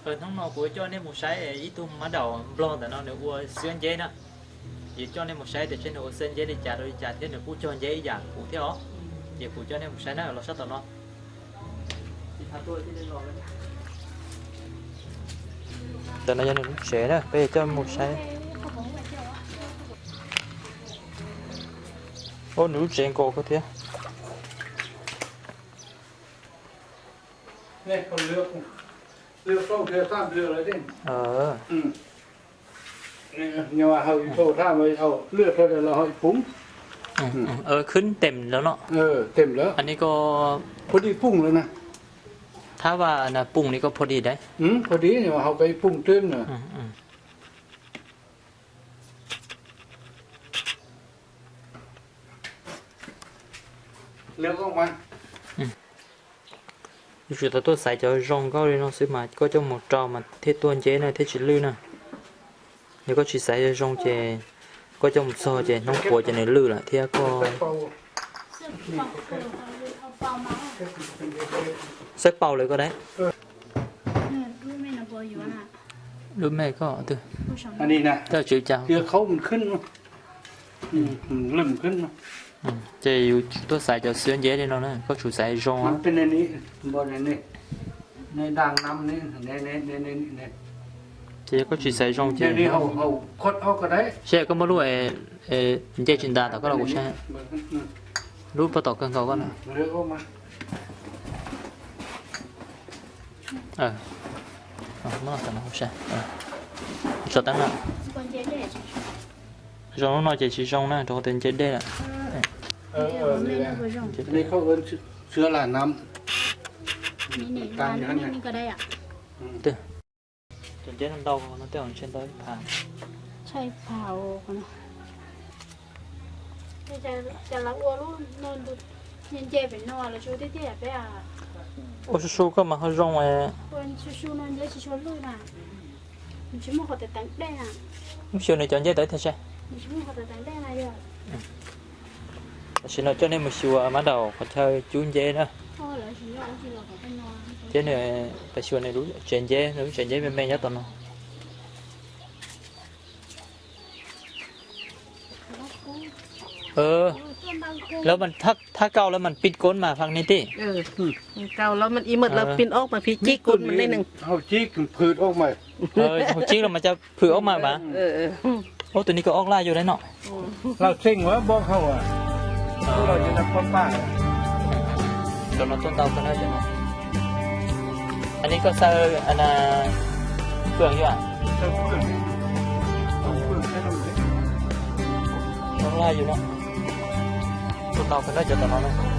Hnub no kuv coj nej mus saib ib tug mab daum nplog ntawm no nws ua xwab nceb na. Ces coj nej mus saib tias seb nws ua xwab nceb li cas rau li cas thiab nws kuj cog nceb ib yam kuv thiab os. Ces kuv coj nej mus saib na, los sab tom no. Ntawm no yog nws lub tsev na, peb coj mus saib. Ua nws lub tsev nkaus kawg thiab. Khwb tes lawm no. Thab vas pum li ko pho di dab. Yuav tsum tau tuaj xaiv cov zoo nkauj li no xwb mas koj coj mus rau mas thiaj tuaj nceb na thiab tsis lwj na. Yog koj tsis xaiv zoo ces koj coj mus txog ces hnub puav ces nws lwj lawm thiab koj. Xaiv paus lawm koj dab. Lub me koj twg. Koj tswv cas. Ces yus tuaj xaiv cov xwab nceb li no na koj tsum xaiv zoo. Ces yog koj tsis xaiv zoo ces seb koj muab lub nce tsis ntas tom koj los kuv saib. Lub pog tom kawg nkaus koj na. Tso teeb na. Zoo lub no ces tsis zoo na rau qhov tias nce dej lawm. Cov nceb no ntau no tej zaum ntshe ntau ib phav. Ua su su koj mas ho zoo. Lub xyoo nws cov nceb tawv thiab seb. Tam sim no coj nej mus xyuas mab daum qhov chaw cub nceb na. Thiab nws, tam sim no nws lub tsev nceb, nws lub tsev nceb me me nyob tom no. Lawv mas thab kauj lawv mas pij koob mas faj nej tij. Kauj lawv mas ib mawm lawv pij ob mas pij cib koob mas nej neeg. Hauv cib los mas cas phwm ob mas mas. Ub, tus ni ko ob laj yug dab no. Cov no tuaj ntau kawg na cov no. Anij koj xaw fwm yog. Ob laj yug no. Tuaj ntau kawg na cov tom no.